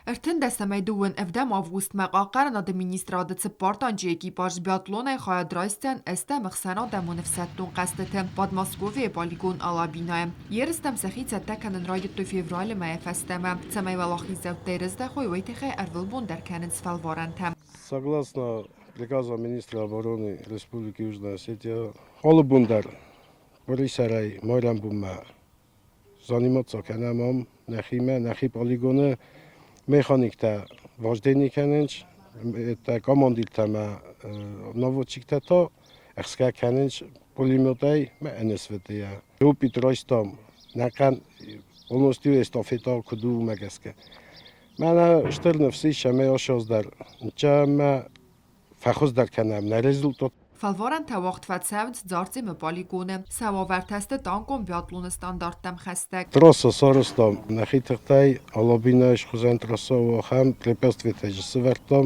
31 августмӕ Хъахъхъӕнынады министрады цыппар танчы экипаж биатлонӕй хайад райсдзӕн ӕстӕм ӕхсӕнадӕмон ӕфсӕддон хъӕзтыты Подмосковьейы полигон Алабинайы. Ерыстӕм сӕхи цӕттӕ кӕнын райдыдтой февралы мӕйӕ фӕстӕмӕ. Цӕмӕй уӕлахиздзӕуттӕй рыздӕхой, уый тыххӕй ӕрвылбон дӕр кӕнынц фӕлварӕнтӕ. Согласно приказу министра обороны Республики Южная Осетия, алы бон дӕр къуырисӕрӕй майрӕмбонмӕ заниматься кӕнӕм ам нӕхимӕ, нӕхи полигоны механиктӕ вождение кӕнынц, это командиртӕ ӕмӕ наводчиктӕ та ӕхсгӕ кӕнынц пулеметӕй ӕмӕ НСВТ-йӕ. Опыт райстам нӕхъӕн полностью эстафета куыд у, уымӕ гӕсгӕ. Мӕнӕ стыр ныфс ис, ӕмӕ ацы дӕр ӕмӕ фӕхуыздӕр кӕнӕм нӕ результат. Фӕлварӕнтӕ уагъд фӕцӕуынц Дзарцъемы полигоны. Сӕ уавӕртӕ сты танкон биатлоны стандарттӕм хӕстӕг. Трасса сарӕзтам нӕхи тыхтӕй, Алабинайы схуызӕн трасса у ахӕм, препятствийтӕ сӕвӕрдтам.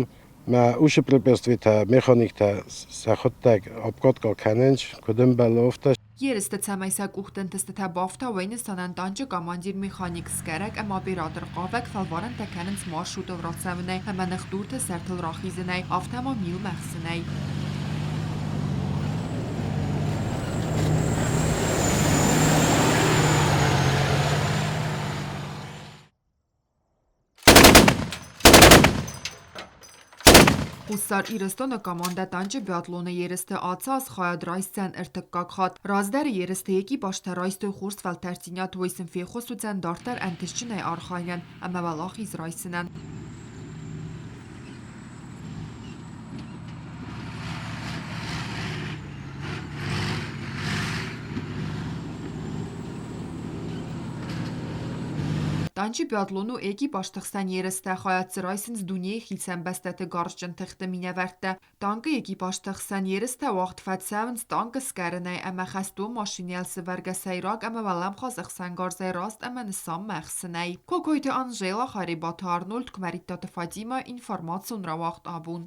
Мӕ уыцы препятствийтӕ механиктӕ сӕхуыдтӕг обкатка кӕнынц, куыд ӕмбӕлы, афтӕ. Ерысты цӕмӕй сӕ къухты ӕнтыстытӕ бафта, уый нысанӕн танчы командир-механик, сгарӕг ӕмӕ оператор хъавӕг фӕлварӕнтӕ кӕнынц маршрутыл рацӕуынӕй ӕмӕ ныхдурты сӕртыл рахизынӕй, афтӕ ма милмӕ хсынӕй. Хуссар Ирыстоны командӕ танчы биатлоны ерысты ацы аз хайад райсдзӕн ӕртыккаг хатт. Раздӕры ерысты экипажтӕ райстой хорз фӕлтӕрддзинад, уый сын феххуыс уыдзӕн дарддӕр ӕнтыстджынӕй архайынӕн ӕмӕ уӕлахиз райсынӕн. Танчы биатлон у экипажты хсӕн ерыстӕ, хайад дзы райсынц дунейы хицӕн бӕстӕты гарзджын тыхты минӕвӕрттӕ. Танкы экипажты хсӕн ерыстӕ уагъд фӕцӕуынц танкы сгарынӕй ӕмӕ хӕстон машинӕйыл сывӕргӕ сӕйраг ӕмӕ уӕлӕмхас ӕхсӕнгарзӕй раст ӕмӕ нысанмӕ ӕхсынӕй. Кокойты Анжела, Харебаты Арнольд, Куымӕридтаты Фатимӕ, информацион рауагъд абон.